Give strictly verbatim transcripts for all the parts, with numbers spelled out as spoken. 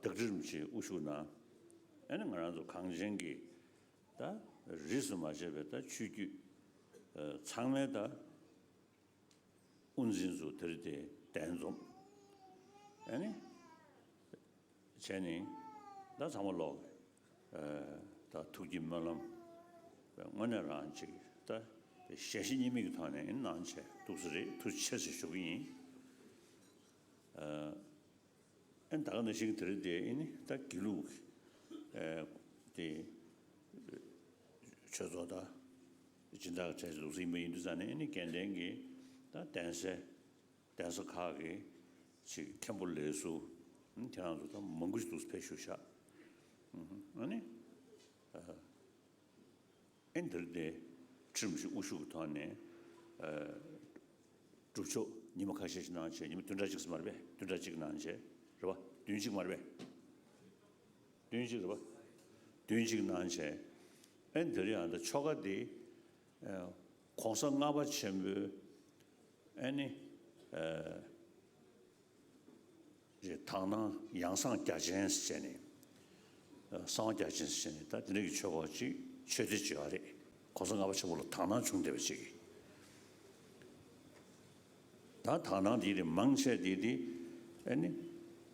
བདག་ཁྲི་རིན་པོ་ཆེའི་དབུ་བཞུགས་ནང་། ཨ་ནི་ང་རང་ཚོ་གངས་ཅན་གྱི་ད་རིས་སུ་མ་ཆད་པའི་ད་ཆོས་བརྒྱུད་ཚང་མའི་ད་དབུ་འཛིན་ཚོ་དེར་དེ་གདན་འཛོམས། ཨ་ནི་བྱས་ནས་ད་ཚང་མ་ལོག་ད་ཐུགས་ཀྱི་སྨོན་ལམ་དངོས་གནས་རང་ཅིག་ད་ཞལ་བཞེས་གཉིས་མེད་ཀྱི་ཐོག་ནས་གནང་བྱས་འདུག་ས་རེད། ཐུགས་རྗེ་ཆེ་ཟེར་ཞུ་གི་ཡིན། ཨ་ནི་ད་ག་ནང་བཞིན་དེ་རིང་དེ་ཨ་ནི་ད་དགེ་ལུགས་ཀྱི་ཨ་དེ་ཆོས་ཚོགས་ད་སྦྱིན་བདག་གྲས་ལུགས་སྲིད་མ་ཡིན་དུས་ཙང་ནས་ཨ་ནི་དགེ་ལྡན་གྱི་ད་གདན་སའི་གདན་ས་ཁག་གི་ཅིག་མཁན་པོ་ལས་ཟུར་ཨ་ནི་ཁྱེད་རང་ཚོ་ད་མང་པོ་ཞིག་འདུག་ཕེབས་བཞུགས་ཤག་ཨ་ནི། ཨེ་འདིར་དེ་ཁྲིམས་ཞིག་དབུ་བཞུགས་ཀྱི་ཐོག་ནས་ཨ་སྒྲུབ་ཆོག་ཉི་མ་ཁ་ཤས་ཤིག་གནང་བྱས། ཉི་མ་བདུན་ཕྲག་གཅིག་ཙམ་མ་རེད་པས། བདུན་ཕྲག་གཅིག་གནང་བྱས་རེད་པ། བདུན་གཅིག་མ་རེད་པས། བདུན་གཅིག་རེད་པ། བདུན་གཅིག་གནང་བྱས། ཨེ་འདིར་ཡང་ད་ཆོ་ག་འདི་ཨ་༸གོང་ས་ལྔ་པ་ཆེན་པོའི་ཨ་ནི་ཨ་རེད། དག་སྣང་ཡང་གསང་རྒྱ་ཆེན་ཟེར་བྱས་ནས། གསང་བ་རྒྱ་ཆེན་ཟེར་བྱས་ནས་ད་དེ་འདྲ་གི་ཆོས་སྐོར་ཅིག་ཆོས་སྡེ་བྱས་པ་རེད། ༸གོང་ས་ལྔ་པ་ཆེན་པོ་ལ་དག་སྣང་བྱུང་བསྡད་པ་ཅིག་གིས། ད་དག་སྣང་དེ་རེད་མང་ཆེ་དེ་དེ་ཨ་ནི་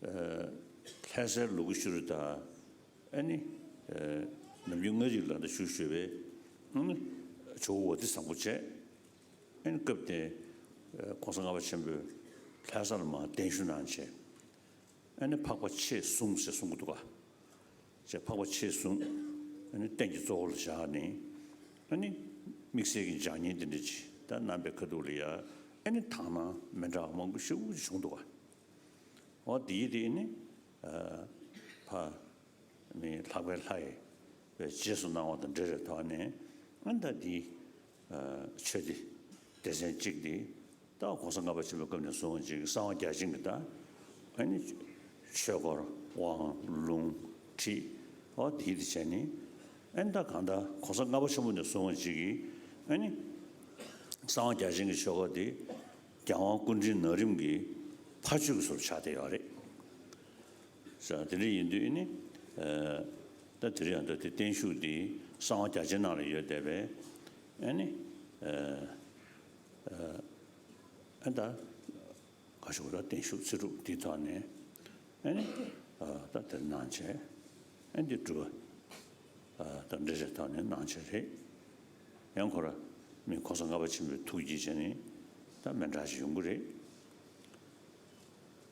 ལྷ་སའི་ལུ་གུ་ཤུ་རུ་ད་ཨ་ནི་ནམ་རྒྱུན་ལྔ་རིག་ལ་ད་ཞུ་ཞུ་བའི་ཨ་ནི་ཇོ་བོ་དྷི་སམ་བྷོ་བྱས། ཨ་ནི་སྐབས་དེ་ཨ་༸གོང་ས་ལྔ་པ་ཆེན་པོས་ལྷ་ས་ལ་མར་གདན་ཞུ་གནང་བྱས། ཨ་ནི་འཕགས་པ་ཆེས་ཟུང་ཟེར་གསུང་གི་འདུག་ག་བྱས་འཕགས་པ་ཆེས་ཟུང་ཨ་ནི་རྟེན་གྱི་གཙོ་བོ་ལ་བཞག་ནས། ཨ་ནི་དམིགས་བསལ་གྱི་ལྗགས་བསྙེན་དེ་འདྲ་ཅིག་ད་གནང་པའི་ཁ་ཐུག་ལ་ཡ་ཨ་ནི་དག་སྣང་མི་འདྲ་བ་མང་པོ་ཞེ་པོ་ཅིག་བྱུང་འདུག་ག་འོ་དེའི་དེ་ནི་ཨ་ཕ་ནི་ལྷག་པའི་ལྷ་ཡི་བའི་རྗེས་སུ་གནང་བ་དང་འབྲེལ་བའི་ཐོག་ནས་ཨ་ནི་ད་འདི་ཨ་ཆོས་འདི་སྡེ་ཚན་གཅིག་འདི་ད་༸གོང་ས་ལྔ་པ་ཆེན་པོའི་སྐབས་ནས་བཟུང་ཅིག་གསང་བ་རྒྱ་ཆེན་གྱི་ད་ཨ་ནི་ཆོས་སྐོར་དབང་ལུང་ཁྲིད་འོ་དེའི་དེ་བྱས་ནི་ཨ་ནི་ད་གང་ལྟར་༸གོང་ས་ལྔ་པ་ཆེན་པོ་ནས་བཟུང་ཅིག་གིས་ཨ་ནི་གསང་བ་རྒྱ་ཆེན་གྱི་ཆོས་སྐོར་འདི་རྒྱལ་དབང་སྐུ་ཕྲེང་ན་རིམ་གྱི་ཕ་ཆོས་ཀྱི་ཟུར་ཆགས་བསྡད་ཡོད་རེད། ས་དེ་འདྲ་ཡིན་དུས་ནི་ཨ་ད་དེ་རིང་ཡང་ད་དེ་བརྟན་བཞུགས་འདི་གསང་བ་རྒྱ་ཆེན་ནང་ལ་ཡོད་བསྡད་པས། ཨ་ནི་ཨ་ཨ་ད་ག་ཞུ་ད་བརྟན་བཞུགས་ཚེ་སྒྲུབ་འདིའི་ཐོག་ནས་ཨ་ནི་ཨ་ད་དེར་གནང་བྱས་ཨ་འདི་སྒྲུབ་པ་ཨ་ད་འདྲ་བྱས་ཐོག་ནས་གནང་བྱས་རེད། ཡང་ཁོ་ར་མི་༸གོང་ས་ལྔ་པ་ཆེན་པོའི་ཐུགས་ཀྱིས་བྱས་ནས་ད་མི་འདྲ་ཞིག་ཡོང་གི་རེད།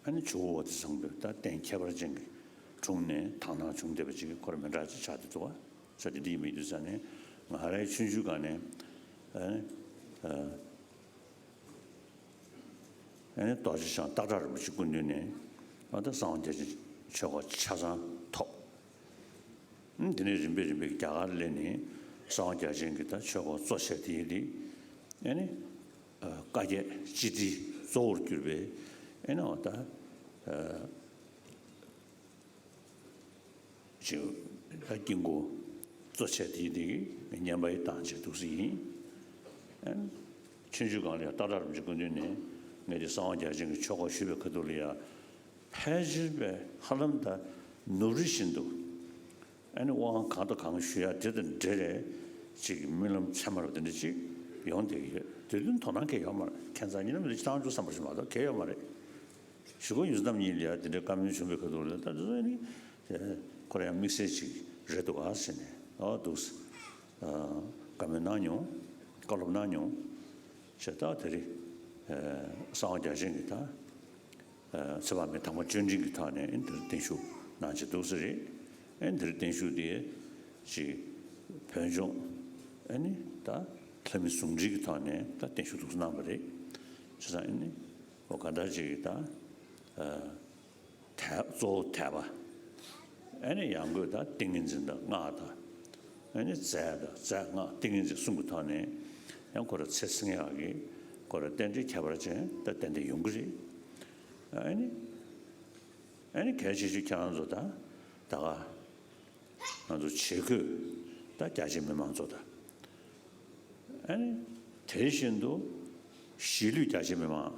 ཨ་ནི་ཇོ་བོ་དྷི་སམ་བྷོ་ད་རྟེན་ཁྱད་པར་ཅན་གྱི་དྲུང་ནས་དག་སྣང་བྱུང་བསྡད་པ་ཅིག་གི་ཁོ་ར་མི་འདྲ་ཅིག་ཆགས་བསྡད་འདུག་ག་ས་དེ་འདི་ཡིན་མི་འདུག་ས་ནས་ང་རའི་ཆུང་ཆུང་སྒང་ནས་ཨ་ནི་ཨ་ཨ་ནི་རྡོ་རྗེ་འཆང་སྟག་བྲག་རིན་པོ་ཆེ་སྐུ་མདུན་ནས་ཨ་ད་གསང་བ་རྒྱ་ཆེན་ཆོས་སྐོར་ཆ་ཚང་ཐོབ། ཨ་ནི་དེ་ནས་རིམ་པས་རིམ་པས་རྒྱ་གར་སླེབས་ནས་གསང་བ་རྒྱ་ཆེན་གྱི་ད་ཆོས་སྐོར་གཙོ་ཆེ་དེ་ཡིན་དེ། ཨ་ནི་ཨ་བཀའ་བརྒྱད་སྤྱི་དྲིལ་གཙོ་བོར་གྱུར་པའི་ཨ་ནི་འོ་ད་ཨ་ཅིག་ད་དཀྱིལ་འཁོར་གཙོ་ཆེ་དེ་དེ་གི་བསྙེན་པ་ཡི་བཏང་བྱས་འདུག་སེ་ཡིན། ཨ་ནི་ཆུང་ཆུང་སྒང་ལ་ཡང་སྟག་བྲག་རིན་པོ་ཆེ་སྐུ་མདུན་ནས་ངས་དེ་གསང་བ་རྒྱ་ཆེན་གྱི་ཆོས་སྐོར་ཞུས་པའི་ཁ་ཐུག་ལ་ཡང་། ཕལ་ཆེར་པས་ཧ་ལམ་ད་ནུབ་རི་བཞིན་དུ་ཨ་ནི་དབང་གང་དང་གང་ཞུ་ཡ་དེ་དང་འབྲེལ་རེ་ཅིག་གི་རྨི་ལམ་ཚད་མ་རུ་དེ་འདྲ་ཅིག་ཡོང་བསྡད་ཀྱི་ཡོད། དེ་དུས་དོ་སྣང་གང་ཡོད་མ་རེད། ཁྱད་མཚར་ཉིན་ནམ་རེ་བཏང་རྒྱུ་བསམ་པ་ཞིག་མ་གཏོགས་གང་ཡོད་མ་རེད། གཞུག་གུ་ཡུམ་གསུམ་རྣམ་གཉིས་ལ་ཡ་དེ་འདྲའི་བཀའ་མོལ་བྱུང་བའི་ཁ་ཐུག་ལ་ད་དེ་ཚོ་ནི་ཁོ་རང་ཡང་དམིགས་བསལ་ཅིག་རེད་འདུག་ག་ཟེར་ནས་ཨོ་འདུག་བཀའ་མོལ་གནང་མྱོང་། བཀའ་སློབ་གནང་མྱོང་། བྱས་ཙང་དེ་རིང་གསང་བ་རྒྱ་ཆེན་གྱི་ད། ཚེ་དཔག་མེད་དམ་པ་བརྩོན་འགྲུས་ཀྱི་ཐོག་ནས་འདིར་བརྟན་བཞུགས་གནང་བྱས་འདུག་ས་རེད། ཨེ་འདིར་བརྟན་བཞུགས་དེ་ཅིག་བོད་ལྗོངས་ཨེ་ནི་ད་ལྷ་མི་ཟུང་འབྲེལ་གྱི་ཐོག་ནས་ད་བརྟན་བཞུགས་འདུག་སེ་གནང་བ་རེད། བྱས་ཙང་ཨེ་ནི་འོ་ག་འདྲ་ཅིག་གི་ད་དད་གཙོ་བོ་དད་པ་ཨེ་ནི་ཡང་སྒོས་ད་ཏིང་ངེ་འཛིན་དང་སྔགས་དང་ཨེ་ནི་རྫས་དང་རྫས་སྔགས་ཏིང་ངེ་འཛིན་གསུམ་གྱི་ཐོག་ནས་ཡང་ཁོ་ར་ཚེ་སྲིང་ཡག་གི་ཁོ་ར་རྟེན་འབྲེལ་ཁྱད་པར་ཅན་ད་ཏན་ཏན་ཡོང་གི་རེད། ཨ་ནི། ཨ་ནི་གལ་ཆེ་ཤོས་ཁྱེད་རང་ཚོ་ད་ད་ག་ང་ཚོ་བྱེས་འཁོད་ད་རྒྱ་ཆེ་མི་མང་ཚོ་ད་ཨ་ནི་དེ་བཞིན་དུ་གཞིས་ལུས་རྒྱ་ཆེ་མི་མང་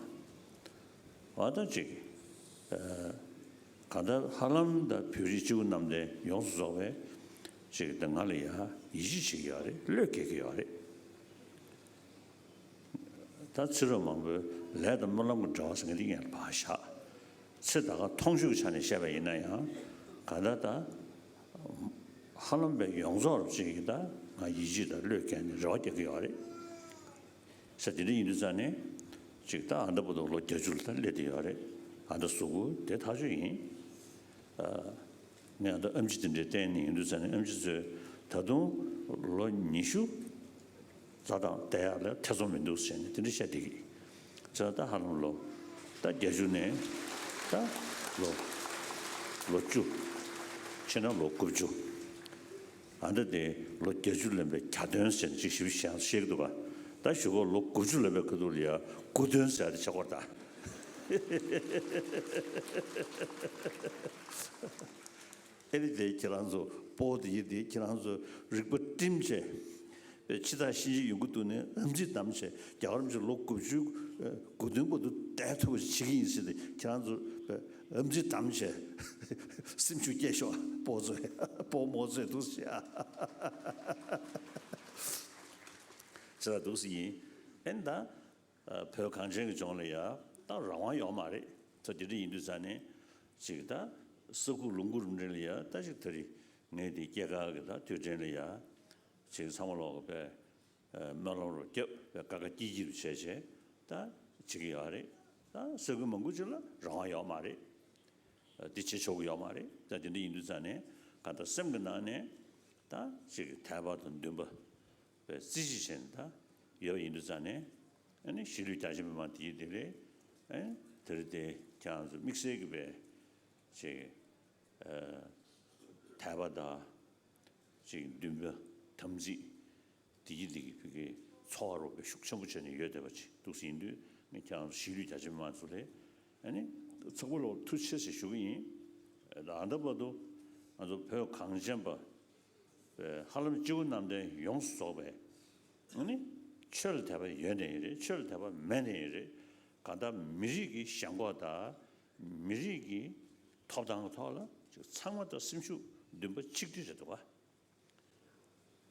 བ་ད་ཅིག་ཨ་ ད་ལྟ་ཧ་ལམ་ད་བོད་རིགས་སྤྱི་བོ་གནམ་བསྟན་ཡོངས་སུ་རྫོགས་པའི་ཅིག་ད་ང་ལ་ཡ་ཡིད་ཆེས་བྱེད་ཀྱི་ཡོད་རེད། བློས་འགེལ་གྱི་ཡོད་རེད། ད་ཕྱི་རོལ་མང་པོའི་ལས་དང་སྨོན་ལམ་གྱི་འབྲེལ་བ་ཟེར་མཁན་དེ་ཡང་ཕར་བཞག་ཚེ་ད་ག་མཐོང་ཆོས་ཀྱི་ཆ་ནས་བཤད་པ་ཡིན་ན་ཡང་ག་ད་ད་ཧ་ལམ་པའི་ཡོངས་རྫོགས་ཅིག་གིས་ད་ང་ཡིད་ཆེས་དང་བློས་འགེལ་ནས་རེ་བ་རྒྱག་གི་ཡོད་རེད། ས་དེ་འདྲ་ཡིན་དུས་ཙང་ནས་ཅིག་ད་ཨ་མདའ་བར་དུ་ལོ་བརྒྱད་ཅུ་ལ་ད་སླེབས་བསྡད་ཡོད་རེད། ཨ་མདའ་གཟུགས་པོ་དེ་ཐག་ཆོད་ཡིན། ཨ་ངས་ཨ་མདའ་ཨེམ་ཆི་དེ་འདྲའི་བསྟན་ནས་ཡིན་དུས་ཙང་ནས་ཨེམ་ཆི་ཚོས་ད་དུང་ལོ་ཉི་ཤུ་རྩ་དང་བསྡད་ཡག་ལ་ཐེ་ཚོམ་མི་འདུག་ཟེར་ནས་དེ་འདྲ་བཤད་བསྡད་ཀྱི། ཙང་ད་ཧ་ལམ་ལོ་ད་བརྒྱད་ཅུ་ནས་ད་ལོ་ལོ་བཅུ་ཕྱིན་ན་ལོ་དགུ་བཅུ། ཨ་མདའ་དེ་ལོ་བརྒྱད་ཅུ་ལོན་པའི་གྱ་སྟོན་ཟེར་ནས་ཅིག་ཞིབ་ཞིབ་བཤད་ཀྱི་འདུག་ག་ད་གཞུག་གུ་ལོ་དགུ་བཅུ་ལོན་པའི་ཁ་ཐུག་ལ་ཡ་དགུ་སྟོན་ཟེར་ཡ་དེ་ཆགས་ཀྱི་ཡོད་རེད་ད། ཨེ་ནི་དེ་ཁྱེད་རང་ཚོ་སྤོ་དེ་ཡི་དེ་ཁྱེད་རང་ཚོ་རིག་པ་བསྒྲིམས་བྱས། པའི་ཕྱི་ཐག་ཤིན་ཅི་ཡོང་གི་འདུག་ནས་ཨམ་ཙི་བསྡམས་བྱས་རྒྱ་གར་མི་ཚོ་ལོ་དགུ་བཅུ་དགུ་སྟོན་བར་དུ་བསྡད་ཐུབ་པ་ཞིག་བྱེད་ཀྱི་ཡིན་ཟེར་ཏེ་ཁྱེད་རང་ཚོ་ཨམ་ཙི་བསྡམས་བྱས་སེམས་ཤུགས་སྐྱེད་ཤོག་སྤོ་ཚོས་སྤོ་རྨོ་ཚོས་འདུག་ཟེར། ཟེར་བ་འདུག་ཟེར་ཡིན། ཨེ་ད་བོད་གངས་ཅན་གྱི་ལྗོངས་ལ་ཡ་ད་རང་དབང་ཡོད་མ་རེད། ད་དེ་འདྲ་ཡིན་དུས་ཙང་ནས་ཅིག་ད་ས་ཁུག་ལུང་ཁུག་རུ་འདྲ་ལ་ཡ་ད་ཅིག་ད་རེས་ངས་དེ་སྐྱེས་སྐར་གྱི་ད་དུས་དྲན་ལ་ཡ། ཅིག་ཚང་མ་ལོག་གི་པས། སྨོན་ལམ་རུ་རྒྱབ་པས་ཀ་ཀ་ཀྱི་ཀྱི་རུ་བྱས་བྱས་ད་བྱེད་ཀྱི་ཡོད་རེད། ད་ས་ཁུལ་མང་པོ་ཅིག་ལ་རང་དབང་ཡོད་མ་རེད། འདི་བྱེད་ཆོག་གི་ཡོད་མ་རེད། ད་དེ་འདྲ་ཡིན་དུས་ཙང་ནས་གང་ལྟར་སེམས་ཀྱི་ནང་ནས་ད་ཅིག་དད་པ་དང་འདུན་པ་པས་རྩིས་གཞི་བྱས་ནས་ད་ཡོད་པ་ཡིན་དུས་ཙང་ནས་ཨ་ནི་གཞིས་ལུས་རྒྱ་ཆེ་མི་མང་དེ་ཡིན་དེ་རེད། ཨ་ནི་དེ་རེད་དེ་ཁྱེད་རང་ཚོ་དམིགས་བསལ་གྱི་པས་ཅིག་དད་པ་དང་ཅིག་འདུན་པ་དམ་ཚིག་དེ་གི་དེ་གི་བི་གའི་འཚོ་བ་རོགས་པའི་ཤུགས་ཆེན་པོ་བྱས་ནས་ཡོད་བསྡད་པ་ཅིག་འདུག་ཟིན་དུས་ངས་ཁྱེད་རང་ཚོ་གཞིས་ལུས་རྒྱ་ཆེ་མི་མང་ཚོ་ལས་ཨ་ནི་ཚོགས་པ་ལོག་ཐུགས་རྗེ་ཆེ་ཞུ་གི་ཡིན། ཨ་ད་བར་དུ་ང་ཚོ་བོད་གངས་ཅན་པ་ཧ་ལམ་སྤྱི་བོ་གནམ་བསྟན་ཡོངས་སུ་རྫོགས་པའི་ཨ་ནི་ཆོས་ལ་དད་པ་ཡོད་ནས་ཡིན་རེད། ཆོས་ལ་དད་པ་མེད་ནས་ཡིན་རེད། གང་ལྟར་མི་རིགས་ཀྱི་ཞེན་ཁོག་དང་མི་རིགས་ཀྱི་ཐོབ་ཐང་གི་ཐོག་ལ་ཚང་མ་དང་སེམས་ཤུགས་འདུན་པ་གཅིག་སྒྲིལ་རེད་འདུག་ག་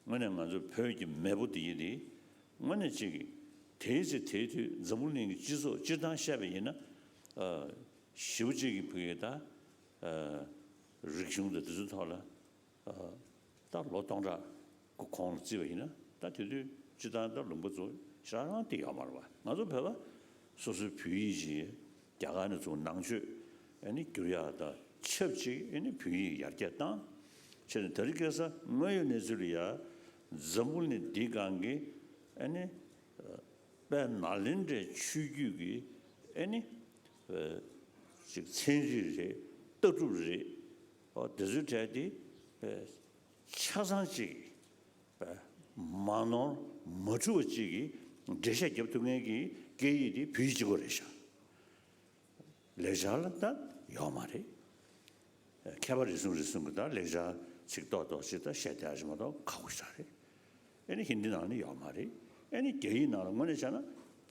དངོས་གནས་ང་ཚོ་བོད་ཀྱི་མེས་པོ་འདི་ཡིན་ཏེ། དངོས་གནས་ཅིག་དེའི་ཚེ་དེའི་དུས་འཛམ་བུ་གླིང་གི་སྤྱི་ཚོགས་སྤྱིར་བཏང་བཤད་པ་ཡིན་ན། ཨ་ཞེ་པོ་ཅིག་གི་བུ་ཡིས་ད་ཨ་རིག་གཞུང་དང་དེ་ཚོའི་ཐོག་ལ་ཨ་ད་ལོ་སྟོང་ཕྲག་གི་གོང་ལ་བརྩིས་པ་ཡིན་ན་ད་དེ་དུས་སྤྱིར་བཏང་ད་ལུང་པ་ཚོ་ཞེ་དྲག་རང་དེ་ཡོད་མ་རེད་པ། ང་ཚོ་བོད་པ་སོ་སོའི་བོད་ཡིག་ཅིག་རྒྱ་གར་ནས་ཚུར་ནང་ཆོས་ཨ་ནི་བསྒྱུར་ཡག་དང་ཆབས་ཅིག་ཨ་ནི་བོད་ཡིག་ཡར་རྒྱས་བཏང་། བྱས་ནས་དེ་རིང་ཁ་སང་དངོས་ཡོད་གནས་ཚུལ་ལ་ཡ་འཛམ་བུ་གླིང་འདིའི་སྒང་གི་ཨ་ནི་དཔལ་ནཱ་ལེནྡྲའི་ཆོས་བརྒྱུད་ཀྱི་ཨ་ནི་ཅིག་ཚན་རིག་རེད། ལྟ་གྲུབ་རེད། ཨོ་དེ་ཚོའི་གྲས་དེ་ཆ་ཚང་ཅིག་མ་ནོར་མ་འཁྲུལ་བ་ཅིག་གིས་འགྲེལ་བཤད་རྒྱབ་ཐུབ་མཁན་གྱི་སྐད་ཡིག་དེ་བོད་ཡིག་གཅིག་པོ་རེད་ཤག་ལེགས་སྦྱར་ལ་ད་ཡོད་མ་རེད། མཁས་པ་རེ་ཟུང་རེ་ཟུང་གིས་ད་ལེགས་སྦྱར་ཚིག་ཏོག་ཏོག་ཅིག་ད་བཤད་བསྡད་ཡ་ཞིག་མ་གཏོགས་ཁག་པོ་ཞིག་རེད། ཨེ་ནི་ཧིན་དི་ནང་ནི་ཡོད་མ་རེད། ཨེ་ནི་རྒྱ་ཡིག་ནང་ལ་དངོས་གནས་བྱས་ན་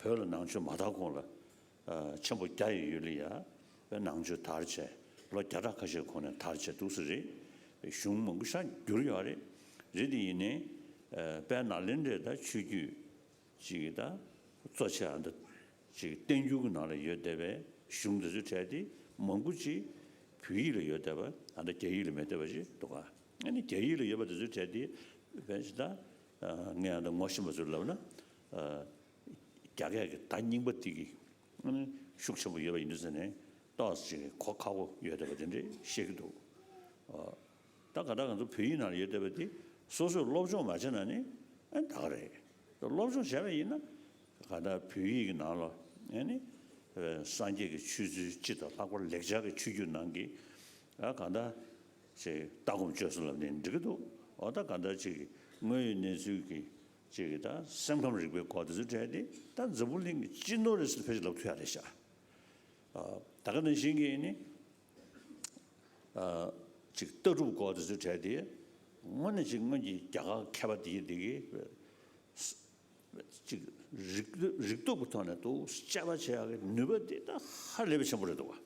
བོད་ལ་ནང་ཆོས་མ་དར་གོང་ལ་ཆེན་པོ་རྒྱ་ཡི་ཡུལ་ལ་ཡ་ནང་ཆོས་དར་བྱས་ལོ་བརྒྱ་ཕྲག་ཁ་ཤས་གོང་ནས་དར་བྱས་འདུག་སེ་རེད། གཞུང་མང་པོ་ཞིག་བསྒྱུར་ཡོད་རེད། རེད་དེ་ཡིན་ནའི་དཔལ་ནཱ་ལེནྡྲའི་ད་ཆོས་བརྒྱུད་ཅིག་གི་ད་གཙོ་ཆེ་ཨ་ད་ཅིག་བསྟན་འགྱུར་གྱི་ནང་ལ་ཡོད་བསྡད་པའི་གཞུང་འདི་ཚོའི་གྲས་དེ་མང་པོ་ཅིག་བོད་ཡིག་ལ་ཡོད་བསྡད་པ་ཨ་ད་རྒྱ་ཡིག་ལ་མེད་བསྡད་པ་ཅིག་འདུག་ག་ཨ་ནི་རྒྱ་ཡིག་ལ་ཡོད་པ་འདི་ཚོའི་གྲས་དེ་བས་ཅི་ད་ངས་ཨ་ད་ངོ་ཤེས་པ་ཚོས་ལབ་ན་རྒྱ་སྐད་ཀྱི་ད་རྙིང་པ་དེ་གི་ཨ་ནི་ཤུགས་ཆེན་པོ་ཡོད་པ་ཡིན་དུས་ཟེར་ནས་ཏོག་ཙམ་གོ་ཁག་པོ་ཡོད་བསྡད་པ་དེ་འདྲས་བཤད་ཀྱི་འདུག་ད་ག་ད་ང་ཚོ་བོད་ཡིག་ནང་ལ་ཡོད་བསྡད་པ་དེ་སོ་སོས་སློབ་སྦྱོང་མ་བྱས་ན་ནི་ཨ་ད་ག་རེད། སློབ་སྦྱོང་བྱས་པ་ཡིན་ན་ག་ད་བོད་ཡིག་གི་ནང་ལ་ཨ་ནི་སངས་རྒྱས་ཀྱི་ཆོས་ཚུལ་སྤྱི་དང་ལྷག་པར་ལེགས་སྦྱར་གྱི་ཆོས་བརྒྱུད་ནང་གི་ཨ་ག་ད་ཅིག་ལྟ་སྒོམ་སྤྱོད་གསུམ་ལབ་ནས་འགྲིག་གི་འདུག་འོ་ད་ག་ད་ཅིག་དངོས་ཡོད་གནས་ཚུལ་གྱི་ཅིག་གི་ད་སེམས་ཁམས་རིག་པའི་སྐོར་དེ་ཚོ་བྲལ་ཏེ་ད་འཛམ་བུ་གླིང་གི་སྤྱི་ནོར་རེད་ཟེར་ཕལ་ཆེར་ལབ་ཐུབ་ཡ་རེད་ཤག་ད་ག་ནང་བཞིན་གྱི་ནི་ཅིག་ལྟ་གྲུབ་སྐོར་དེ་ཚོ་བྲལ་ཏེ་དངོས་གནས་ཅིག་སྔོན་གྱི་རྒྱ་གར་མཁས་པ་དེ་གི་དེ་གི་ཅིག་རིག་རིག་སྟོབས་ཀྱི་ཐོག་ནས་འདུག་དཔྱད་པ་བྱེད་ཡག་གི་ནུས་པ་དེ་ད་ཧ་ལས་པའི་ཆེན་པོ་རེད་འདུག་བ།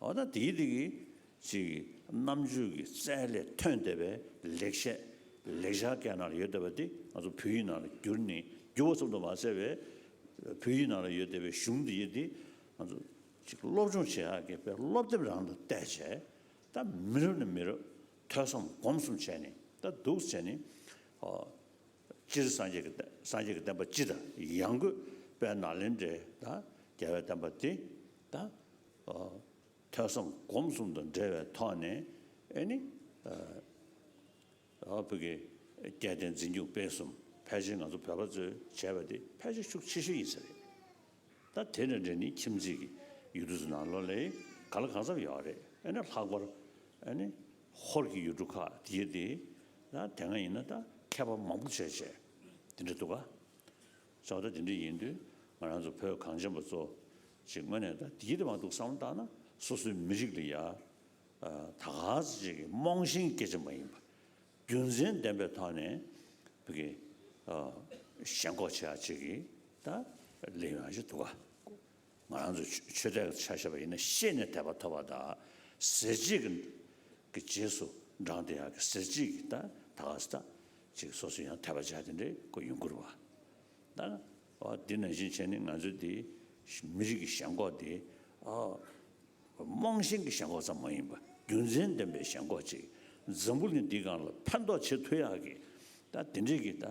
འོ་ད་དེའི་དེ་གི་ཅིག་རྣམ་དཔྱོད་ཀྱི་རྩལ་ལས་ཐོན་བསྡད་པའི་ལེགས་བཤད་ལེགས་སྦྱར་སྐད་ནང་ལ་ཡོད་བསྡད་པ་དེ་ང་ཚོ་བོད་ཡིག་ནང་ལ་བསྒྱུར་ནས་བསྒྱུར་བ་ཙམ་དུ་མ་ཟད་པའི་བོད་ཡིག་ནང་ལ་ཡོད་བསྡད་པའི་གཞུང་འདི་ཡི་དེ་ང་ཚོ་ཅིག་སློབ་སྦྱོང་བྱེད་ཡག་གི་དཔེ་སློབ་དེབ་རང་ལ་བལྟས་བྱས། ད་མི་རབས་ནས་མི་རབས་ཐོས་བསམ་སྒོམ་གསུམ་བྱས་ནས་ད་འདུག་བྱས་ནས། སྤྱིར་སངས་རྒྱས་ཀྱི་སངས་རྒྱས་ཀྱི་བསྟན་པ་སྤྱི་དང་ཡང་སྒོས་དཔལ་ནཱ་ལེནྡྲའི་ད་རྒྱལ་བའི་བསྟན་པ་འདི་ད་ཐོས་བསམ་སྒོམ་གསུམ་དང་འབྲེལ་བའི་ཐོག་ནས་ཨེ་ནི་བོད་ཀྱི་སྐལ་ལྡན་འཛིན་སྐྱོང་སྤེལ་གསུམ་ཕལ་ཆེར་ང་ཚོ་བོད་པ་ཚོས་བྱས་པ་འདི་ཕལ་ཆེར་ཤུགས་ཆེ་ཤོས་ཡིན་ས་རེད། ད་དེ་འདྲ་འདྲ་ནི་ཁྱིམ་མཚེས་ཀྱི་ཡུལ་གྲུ་ཚོ་ནང་ལོགས་ལ་ག་ལ་གང་འཚམ་ཡོད་རེད། ཨ་ནི་ལྷག་པར་ཨ་ནི་ཧོར་གྱི་ཡུལ་གྲུ་ཁག་དེ་དེ་ད་དེ་སྔ་ཡིན་ན་ད་མཁས་པ་མང་པོ་བྱས་བྱས་དེ་འདྲ་འདུག་ག་བྱས་ད་དེ་འདྲ་ཡིན་དུས་ང་རང་ཚོ་བོད་གངས་ཅན་པ་ཚོ་ཅིག་དངོས་གནས་ད་དེ་དེ་མ་འདུག་བསམ་བློ་བཏང་ན་སོ་སོའི་མི་རིགས་ལ་ཡ་ད་ག་ཚོད་ཅིག་རྨོངས་ཞེན་སྐད་ཆ་མ་ཡིན་པ། རྒྱུ་མཚན་ལྡན་པའི་ཐོག་ནས་བོད་ཀྱི་ཞེན་ཁོག་བྱེད་ཡ་ཅིག་གི་ད་ལས་ཡོང་ཞིག་འདུག་ག་ང་རང་ཚོ་ཆོས་དད་ཆ་བཞག་པ་ཡིན་ན་ཤེས་ནས་དད་པ་ཐོབ་པ་དང་ཟས་བཅད་ཀྱི་རྗེས་སུ་འབྲངས་ཏེ་ཡ་གི་ཟས་བཅད་ཀྱི་ད་ད་ག་ས་ད་ཅིག་སོ་སོ་ཡང་དད་པ་བྱ་དེ་འདྲའི་ཁོ་ཡོང་གི་རེད་བ། ད་འདི་ནང་བཞིན་བྱས་ནས་ང་ཚོའི་འདི་མི་རིགས་ཀྱི་ཞེན་ཁོག་འདི་རྨོངས་ཞེན་གྱི་ཞེན་ཁོག་ཙམ་མ་ཡིན་པར་རྒྱུ་མཚན་ལྡན་པའི་ཞེན་ཁོག་ཅིག་འཛམ་བུ་གླིང་འདི་སྒང་ལ་ཕན་ཐོགས་བྱེད་ཐུབ་ཡག་གི་ད་དེ་འདྲའི་གི་ད་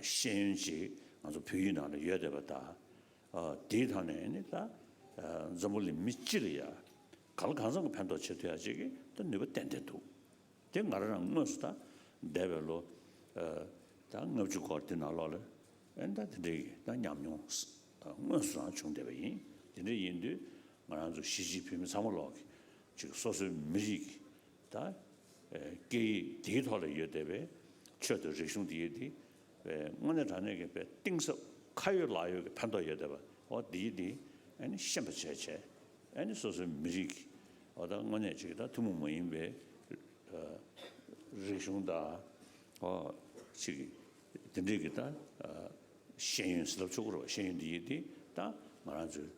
ཤེས་ཡོན་ཅིག་ང་ཚོ་བོད་ཡིག་ནང་ལ་ཡོད་བསྡད་པ་ད་དེའི་ཐོག་ནས་ནི་ད་འཛམ་བུ་གླིང་མི་སྤྱི་ལ་ཡ་གང་ལ་གང་འཚམ་གྱི་ཕན་ཐོགས་བྱེད་ཐུབ་ཡག་ཅིག་གི་ད་ནུས་པ་ཏན་ཏན་འདུག་དེ་ང་རང་རང་དངོས་སུ་ད་འདས་པའི་ལོ་ད་ལྔ་བཅུ་སྐོར་དེ་ནང་ལོགས་ལ་ཨེ་ད་དེ་འདྲའི་ད་ཉམས་མྱོང་དངོས་སུ་རང་བྱུང་བསྡད་པ་ཡིན། དེ་འདྲ་ཡིན་དུས་ང་རང་ཚོ་གཞིས་བྱེས་བོད་མི་ཚང་མ་ལོག་གི་ཅིག་སོ་སོའི་མི་རིགས་ཀྱི་ད་སྐད་ཡིག་དེའི་ཐོག་ལ་ཡོད་བསྡད་པའི་ཆོས་དང་རིག་གཞུང་དེ་ཡོད་དེ་དངོས་གནས་དྲང་གནས་ཀྱི་དཔེ་གཏིང་ཟབ་ཁ་ཡོད་ལག་ཡོད་ཀྱི་ཕན་ཐོགས་ཡོད་བསྡད་པ་འོ་དེ་ཡིན་དེ་ཨེ་ནི་ཤེས་པ་བྱས་བྱས་ཨེ་ནི་སོ་སོའི་མི་རིགས་ཀྱི་འོ་ད་དངོས་གནས་ཅིག་ད་ཐུན་མོང་མ་ཡིན་པའི་རིག་གཞུང་དང་ཨོ་ཅིག་དེ་འདྲའི་གི་ད་ཤེས་ཡོན་ཟེར་ལབ་ཆོག་གི་རེད་བ། ཤེས་ཡོན་འདི་ཡིན་དེ་ད་ང་རང་ཚོའི་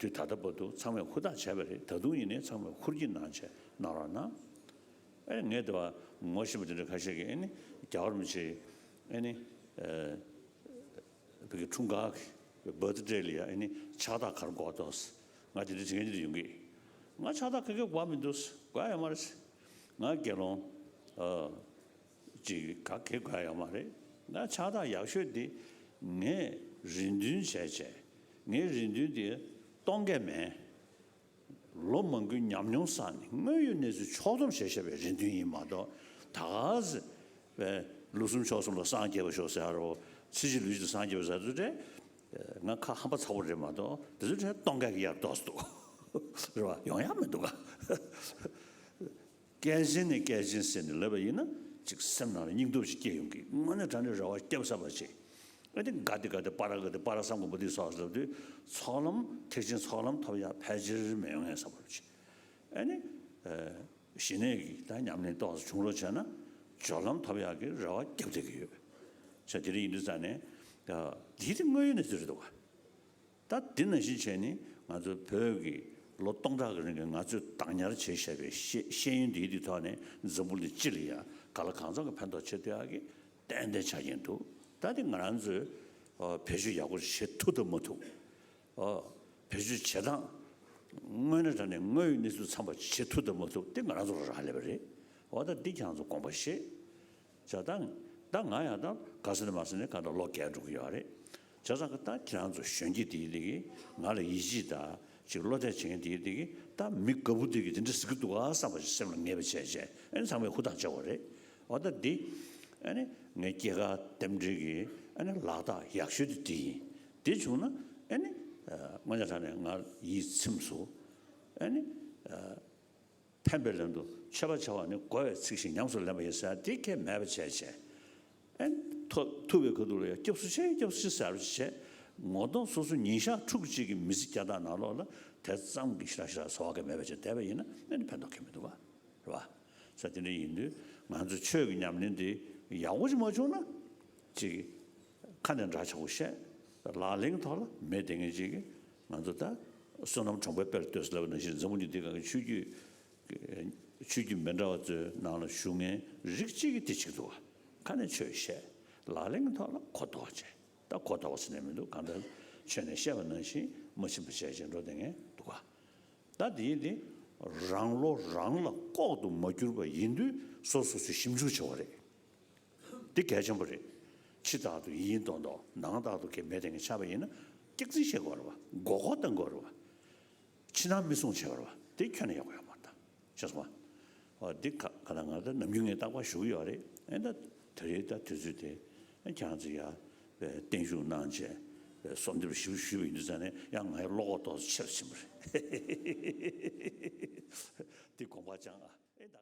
དུས་ད་ལྟ་བར་དུ་ཚང་མས་ཧུར་ཐག་བྱས་པ་རེད། ད་དུང་ཡིན་ནའི་ཚང་མས་ཧུར་གྱིས་གནང་བྱས་གནང་རོགས་གནང་། ཨེ་ངས་དེ་བ་ངོ་ཤེས་པ་དེ་འདྲ་ཁ་ཤས་ཀྱིས་ཨེ་ནི་རྒྱལ་བ་རིན་པོ་ཆེ་ཨེ་ནི། བོད་ཀྱི་འཁྲུངས་སྐར་གྱི་བར་ཐི་ཌེ་ལ་ཡ་ཨེ་ནི་ཕྱག་རྟགས་ག་རེ་དགོས་འདུག་ང་དེ་འདྲ་དྲི་མཁན་དེ་འདྲ་ཡོང་གི། ང་ཕྱག་རྟགས་ག་གེ་དགོས་མི་འདུག་དགོས་ཡོད་མ་རེད། ང་དགེ་སློང་ཨ་ཅིག་ག་གེ་དགོས་ཡོད་མ་རེད། ང་ཕྱག་རྟགས་ཡག་ཤོས་དེ་ངས་རེ་འདུན་བྱས་བྱས་ངའི་རེ་འདུན་དེ་གཏོང་གི་མེད། ལོ་མང་པོའི་ཉམས་མྱོང་བསགས་ནས་དངོས་ཡོད་གནས་ཚུལ་ཕྱོགས་བསྡོམས་བྱས་བཞག་པའི་རེ་འདུན་ཡིན་མ་གཏོགས་ད་ག་ཟེ་བའི་ལོ་གསུམ་ཕྱོགས་གསུམ་ལ་སངས་རྒྱས་པ་ཤོག་ཟེར་ཡ་རོ། ཚེ་གཅིག་ལུས་གཅིག་ལ་སངས་རྒྱས་པ་ཟེར་དུས་དེ་ང་ཁ་ཧམ་པ་ཚ་པོ་རེད་མ་གཏོགས་དེ་ཚོ་དེ་གཏོང་ག་གི་ཡར་ཏོག་ཙམ་འདུག་རེད་བ། ཡོང་ཡ་མི་འདུག་ག་སྐྱེས་ཆེན་ནས་སྐྱེས་ཆེན་ཟེར་ནས་ལབ་པ་ཡིན་ན་ཅིག་སེམས་ནང་ལ་སྙིང་སྟོབས་ཤིག་སྐྱེ་ཡོང་གི། དངོས་གནས་དྲང་གནས་རེ་བ་སྐྱབས་བསགས་པ་བྱེད། ཨ་དེ་དགའ་དེ་དགའ་དེ་པ་ར་དགའ་དེ་པ་ར་སམ་གོ་བོ་དེ་སོགས་ལབ་དུས་ཚོགས་ལམ་ཐེག་ཆེན་ཚོགས་ལམ་ཐོབ་ཡ་ཕལ་ཆེར་མི་ཡོང་ངེས་བསམ་པ་བྱེད། ཨ་ནི་ཞི་གནས་ཀྱི་ད་ཉམས་ལེན་ཏོག་ཙམ་བྱུང་རོགས་བྱས་ན་སྦྱོར་ལམ་ཐོབ་ཡག་གི་རེ་བ་བརྒྱབ་བསྡད་ཀྱི་ཡོད། བྱས་དེ་འདྲ་ཡིན་དུས་ཙང་ནས་དེ་དེ་དངོས་ཡོད་གནས་ཚུལ་རེད་འདུག་ག་ད་འདི་ནང་བཞིན་བྱས་ནས་ང་ཚོ་བོད་ཀྱི་ལོ་སྟོང་ཕྲག་གི་རིང་གི་ང་ཚོས་བདག་ཉར་བྱས་བཞག་པའི་ཤེས་ཤེས་ཡོན་འདིའི་དེའི་ཐོག་ནས་འཛམ་བུ་གླིང་སྤྱི་ལ་ཡང་ག་ལ་གང་འཚམ་གྱི་ཕན་ཐོགས་བྱེད་ཐུབ་ཡག་གི་ཏན་ཏན་ཆ་རྐྱེན་འདུག་ད་དེ་ང་རང་ཚོས་ཨ་བེད་སྤྱོད་ཡག་པོ་བྱེད་ཐུབ་དང་མ་ཐུབ། ཨ་བེད་སྤྱོད་བྱེད་སྟངས་དངོས་གནས་དྲང་གནས་དངོས་ཡོད་གནས་ཚུལ་ཚང་པ་བྱེད་ཐུབ་དང་མ་ཐུབ་དེ་ང་རང་ཚོ་ལ་རག་ལས་པ་རེད། འོ་ད་འདི་ཁྱེད་རང་ཚོ་དགོངས་པ་བཞེས། བྱས་ཙང་ད་ང་ཡང་ད་ག་ས་ནས་མ་ས་ནས་ག་ད་ལོ་བརྒྱད་འགྲོ་གི་ཡོད་རེད། བྱས་ཙང་གི་ད་ཁྱེད་རང་ཚོ་གཞོན་སྐྱེས་དེའི་ལས་ཀྱི་ང་ལ་ཡིད་ཆེས་དང་ཅིག་བློ་གཏད་བྱེད་མཁན་དེའི་ལས་ཀྱི་ད་མི་དགའ་པོ་དེ་གི་དེ་འདྲ་ཟེར་གི་འདུག་ག་བསམ་པ་ཞིག་སེམས་ལ་ངེས་པ་བྱས་བྱས་ཨ་ནི་ཚང་མས་ཧུར་ཐག་བྱེད་དགོས་རེད། འོ་ད་འདི་ཨ་ནི་ངའི་སྐྱེས་སྐར་རྟེན་འབྲེལ་གྱི་ཨ་ནི་ལག་རྟགས་ཡག་ཤོས་དེ་འདི་ཡིན། འདི་བྱུང་ན་ཨ་ནི་དངོས་གནས་དྲང་གནས་ང་ཡིད་ཚིམས་སོང་། ཨ་ནི། ཕན་པའི་ལན་དུ་མཆོད་པ་བྱ་བ་ནི་བསྒོ་བའི་ཚིག་བཞིན་ཉམས་སུ་ལེན་པ་ཡིན་ཟེར་དེ་ཁས་མེད་པ་བྱས་བྱས། ཨེ་ཐོ་ཐུབ་པའི་ཁ་ཐུག་ལ་ཡང་སྐྱབས་སུ་མཆི་སྐྱབས་སུ་མཆི་ཟེར་བ་བྱས། ངོ་གདོང་སོ་སོ་ཉིན་ཞག་ཕྲུགས་གཅིག་གི་མི་ཚེ་བསྐྱལ་སྟངས་ནང་ལོགས་ལ་དེ་ཙམ་གྱི་ཞེ་དྲག་ཞེ་དྲག་བཟོ་བ་གི་མེད་པ་བྱས་བསྡད་པ་ཡིན་ན་ཨེ་ནི་ཕན་ཐོགས་ཁེལ་མི་འདུག་ག་རེད་བ། ས་དེ་འདྲ་ཡིན་དུས་ང་ཚོ་ཆོས་ཀྱི་ཉམས་ལེན་དེ་ཡག་པོ་ཞིག་མ་བྱུང་ན་ཅིག་ཁ་ནས་འདྲ་ཆགས་པོ་བཤད། ལག་ལེན་ཐོག་ལ་མེད་དེ་ངེས་ཅིག་གི་ང་ཚོ་ད་ བསོད་ནམས་གྲོང་པའི་དཔལ་ལྟོས་ལབ་པ་ནང་བཞིན། འཛམ་བུ་གླིང་འདི་སྒང་གི་ཆོས་བརྒྱུད་ཆོས་བརྒྱུད་མི་འདྲ་བ་ཚོའི་ནང་ལ་བཞུགས་མཁན་རིགས་གཅིག་གིས་དེ་བྱེད་ཀྱི་འདུག་ག་ཁ་ནས་ཆོས་བཤད། ལག་ལེན་གྱི་ཐོག་ལ་གོ་རྟོགས་བྱས། ད་གོ་རྟོགས་པ་ཟེར་ནས་མི་འདུག་གང་ལྟར་ཆོས་ནས་བཤད་པ་ནང་བཞིན་མ་ཕྱིན་པ་བྱས་བྱས་འགྲོ་བསྡད་མཁན་འདུག་ག་ད་དེ་ཡིན་དེ། རང་བློ་རང་ལ་ལྐོག་ཏུ་མ་གྱུར་པ་ཡིན་དུས། སོ་སོ་སོས་ཞིབ་འཇུག་བྱེད་དགོས་རེད། འདི་གལ་ཆེན་པོ་རེད། ཕྱི་ལྟར་དུ་ཡིན་མདོག་མདོག་ནང་ལྟར་དུ་གལ་མེད་དེ་ངས་ཆགས་པ་ཡིན་ན། སྐྱག་རྫུན་བཤད་དགོས་རེད་བ། མགོ་སྐོར་གཏོང་དགོས་རེད་བ། ཕྱི་ནང་མི་སྲུང་བྱེད་པ་རེད་བ། དེ་ཁྱོན་ནས་ཡག་པོ་ཡོད་མ་རེད་ད། ཤེས་སོང་བ། འོ་འདི་ག་ག་ད་ང་ད་ནམ་རྒྱུན་ངས་རྟག་པར་ཞུ་གི་ཡོད་རེད། ཨེ་ད་དེ་རིང་ད་དུས་ཚོད་དེ། ཨེ་ཁྱེད་རང་ཚོ་ཡ་བསྟན་བཞུགས་གནང་བྱས་གསོལ་འདེབས་ཞུ་ཞུས་པ་ཡིན་དུས་ཙང་ནས། ཡང་ང་ཡི་བློ་ཁོག་ཏོག་ཙམ་ཆེ་རུ་ཕྱིན་པ་རེད། འདི་དགོངས་པ་བཅངས་ཨ། ཨེ་ད།